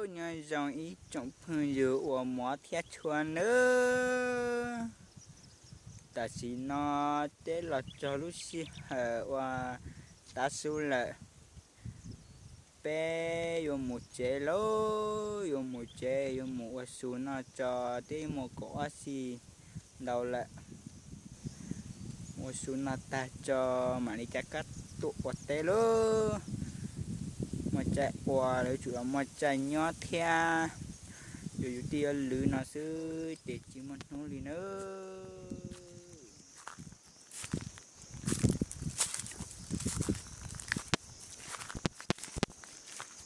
Nyob zoo ib tsoom phooj ywg uas hmov thiab tshua nawb. Tam sim no peb los txog lub sij hawm uas tav su lawm. Peb yuav mus tsev lauj, yuav mus tsev, yuav mus ua su noj tso, twb muaj kaum ob xij ntau lawm. Ua su noj tag tso mam li rov qab tuaj ua teb lauj. Muaj tsaij ua los yuav tsum los muaj tsaij nyob thiab. Yus yus twb yuav lwv no xwb ces tsis muaj hnub li nawb.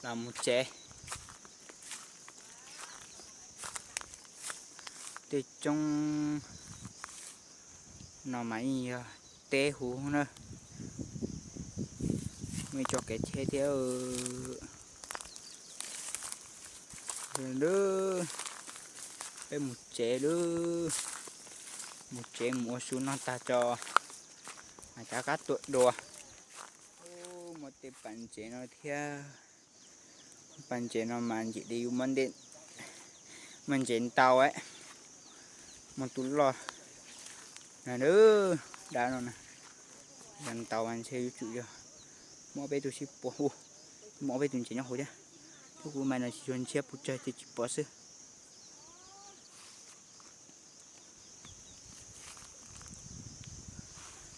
Los mus tsev. Tej roob no mas yeej yog teb huv na. Muaj ib tsob kev cheb thiab. Peb mus tsev lauj, mus tsev mus ua su noj tag tso, rov qab tuaj dua. Muaj tej pas ntses no thiab. Pas ntses no mas ntsim li yus muaj ntses ntau, muaj tus loj na, dab no na, yog ntau mas ntshe yuav tsum yog muaj ob peb tug sib puas, muaj ob peb tus ntses nyob hauv thiab. Tab kuv mas no tsis yog ntshiab puas tsawg ces tsis pom xwb.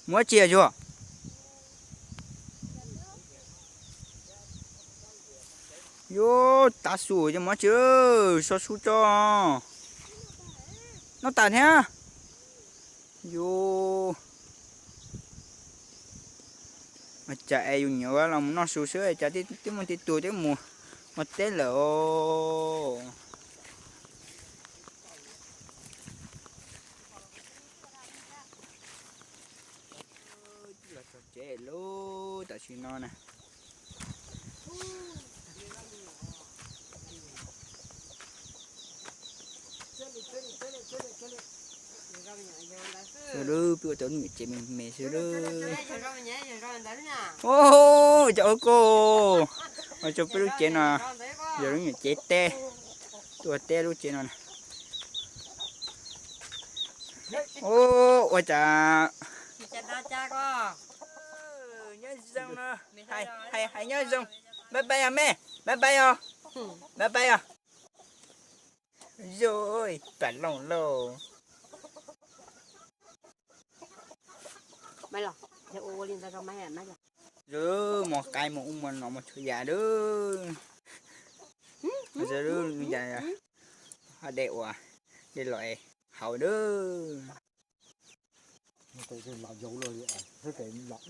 Muab tsi yog? Yuav tav su ces muab tsi, so su tso. Noj tas thiab. Yuav, cas es yus nyiam los mus noj su xwb, cas twb muaj tej tug twb mus ua teb lawm os. Los txog tsev lauj, tam sim no na. Xwb lub peb ua tau lub nyuam cev me me xwb lub. Ua cas ua koj ua tau peb lub cev no, yog lub nyuam cev teb, tuaj teb lub cev no na. Ua cas nyob zoo no, hais hais nyob zoo, bye bye os me, bye bye os, bye bye os. Zoo, pam looj lauj. Zoo, mus qaib mus ub mus no mus txhua yam lawm. Zoo, ha dej ua, dej los es haus lawm. Los txog tsev lawm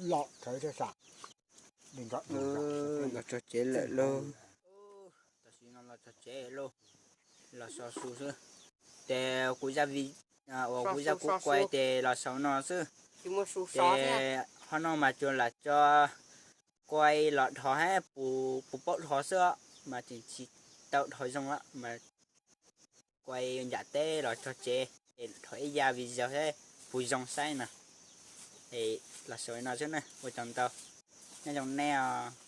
lauj. Tam sim no los txog tsev lauj, los so su xwb. Ces kuv zaj vi, uas kuv zaj kuv kuai ces los xaus no xwb. Ces ho no mas tsuas lam tso kuai los dhos hab puas paub dhos xwb os, mas tseem tsis tau dhos zoo os, mas kuai nram teb los txog tsev es dhos ib zaj video seb puas zoo saib no. Es los xaus li no xwb na, ua tsaug ntau, nyob zoo nej os.